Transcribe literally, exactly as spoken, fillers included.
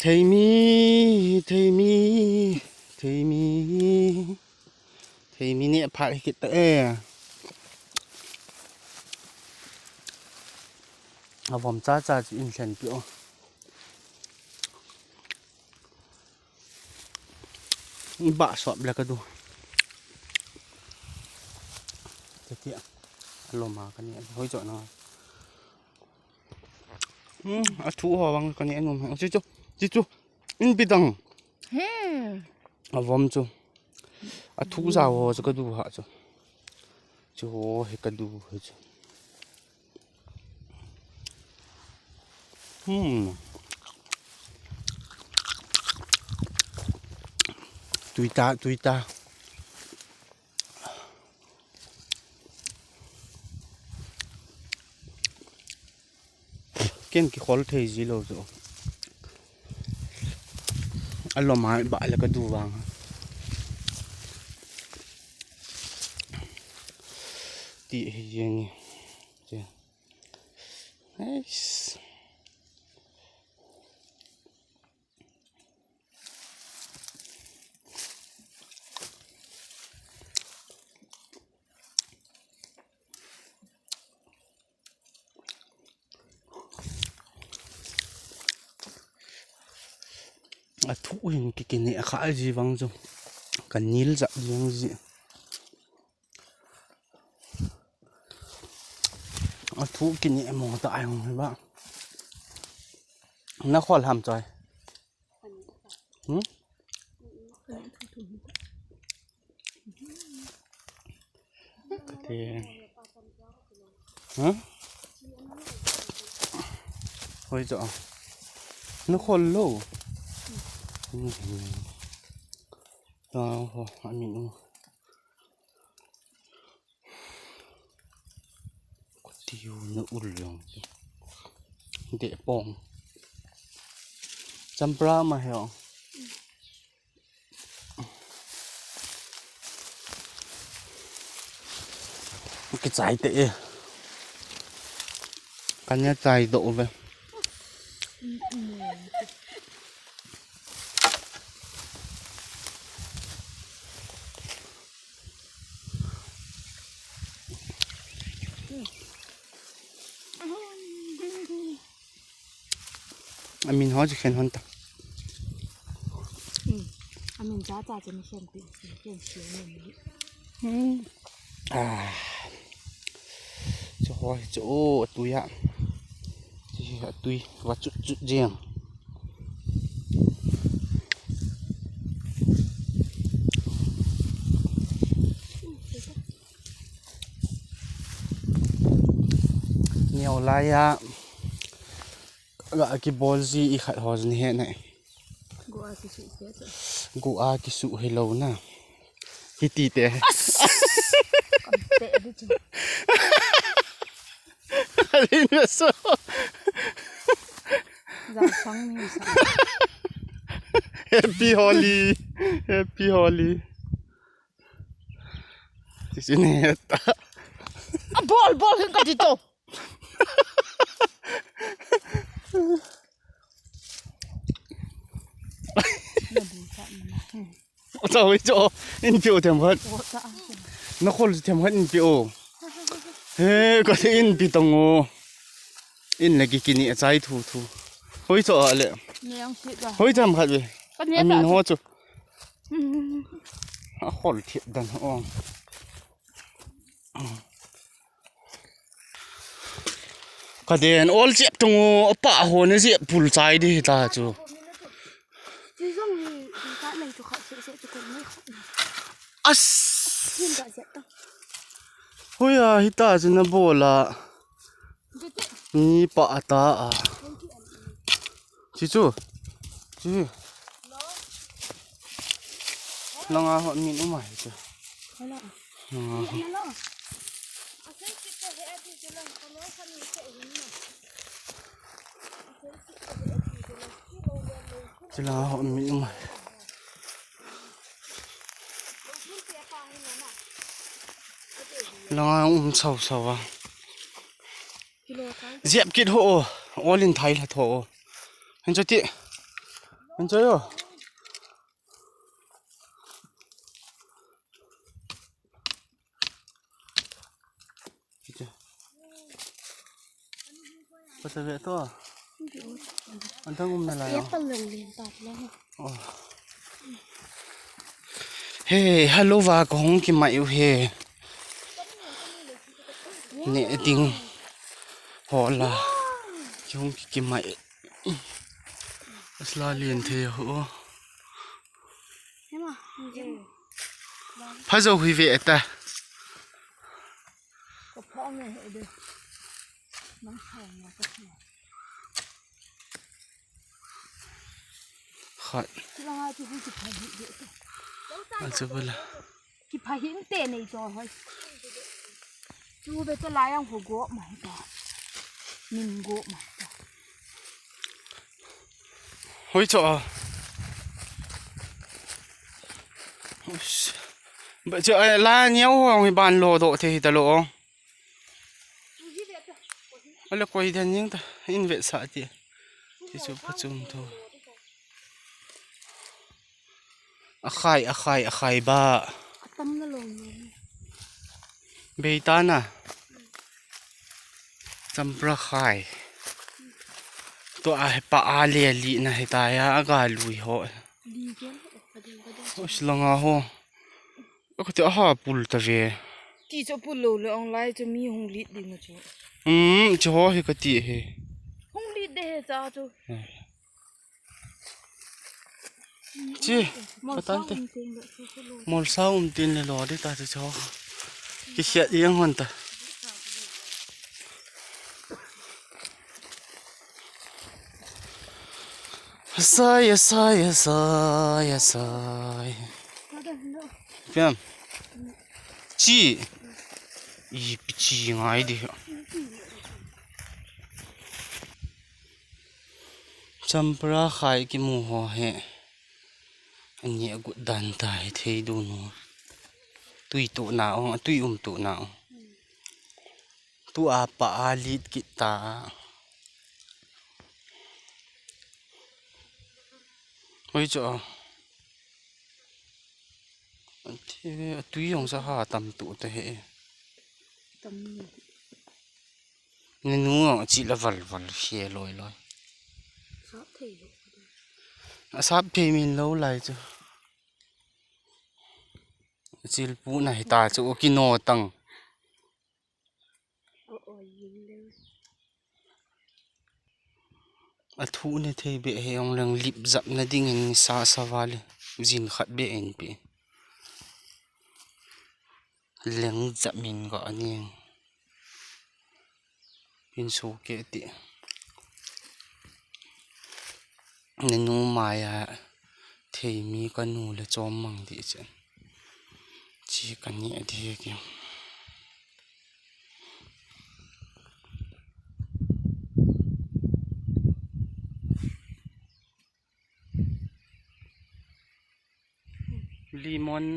Theimi, theimi, theimi, theimi ne pha kit ta e. Avom cha cha chu in hlen pi o. Ba sop le ka du. Tete. Aloma ka ni hoi jo na. Hmm, a thu ho vang ka ni anum. Chu chu. Chu chu. In pi dang. Hmm. Avom chu. A thu za ho chu ka du ha chu. Chu ho hi ka du hi chu. Hmm. Tuita, tuita. Ken kikhol thei ji lou chu. Aloma ba le ka du vang. Ti hi jeng ni. Che. Eish. A thu hin ki kine a kha ji vang chu. Ka nil ja jing ji. A thu kine mo ta ai hong ba. Na khol ham choi. Hmm? Kati. Huh? Hoi cho. Na khol lo. Ho, amin. Tiu na ul jong. De pong. Champra ma heo. Kichai te e. Kanya chai do ve. Amin ho chu khen hon ta. Amin cha cha chu ni khen pi, khen pi ni. Hmm. Ah. Chu ho chu o, a tui a. Chu hi a tui va chu chu jeng. Neo lai a. Ga kibol ji i khat ho ni he nai. Go a kisu pe chu. Go a kisu hi lo na. Hiti te. Kam te di chu. Alin so. Za sang ni sa. Happy Holi. Happy Holi. Ti si ne ta. A bol bol hin ka ti to. Ota hoi cho, in piu them khat. Na khol them khat in piu. He, ka in pi tong o. In le ki kini a chai thu thu. Hoi cho a le. Hoi them khat ve. Amin ho chu. A khol thiep dan ho. Ka den ol chep tung u, pa ho ne je pul chai di ta chu. As. Hoi a, hita chu na bol a. Ni pa ata a. Chi chu. Chi. Langa hon min um ahi chu. Langa hon. Chi langa hon min um ahi. Langa um sau sau a. Jep kit ho o, olin thai la tho o. Hin cho ti. Enjoy o. Pata ve to. Antang um na la. Apple long len ta lo. Oh. Hey, hello va, kahung kimai u he. Ne ding. Hola. Kahung kimai. Asla lien thei ho. Phajo hui ve ta. Khat. Achu bula. Kipha hin te nei cho hoi. Chu be to lai ang ho go ma ta. Min go ma ta. Hoi cho a. Ush. Ba cho a la niau ho hi ban lo do the hi ta lo. Ale koi dan ning ta in vet sa ti. Ti chu pa chum tho. Akhai, akhai, akhai ba. Atam na long ni. Beitana. Champra khai. To a he pa a le li na he ta ya a ga lui ho. Li ke. Os langa ho. Akati aha pul ta ve. Ti chu pul lo le ong lai chu mi hung lit ding chu. Um, chu ho hi kati he. Hung lit de he cha chu. Chi, patante. Molsa um tin le lo de ta chu. Kisiat yang hon ta. Asai, asai, asai, asai. Piam. Chi. I pichi ngai di. Champra khai kimu ho he. Ani agut dan ta hi thei du nu. Tui tu na ong, tui um tu na ong. Tu a pa a lit kit ta. Hoi cho. Ati, atui jong sa ha tam tu te he. Tam ni. Ni nu jong chi la val val he loi loi. Sap thei lo. A sap thei min lo lai chu. Chil pu na hi ta chu kino tang. Athu ne thei be he ong leng lip jap na ding in sa sa vale. Jin khat be in pe. Leng jap min ga ani. Pin su ke ti. Nanu maya thei mi kanu le chom mang ti chen. Chi kani a di ke. Limon.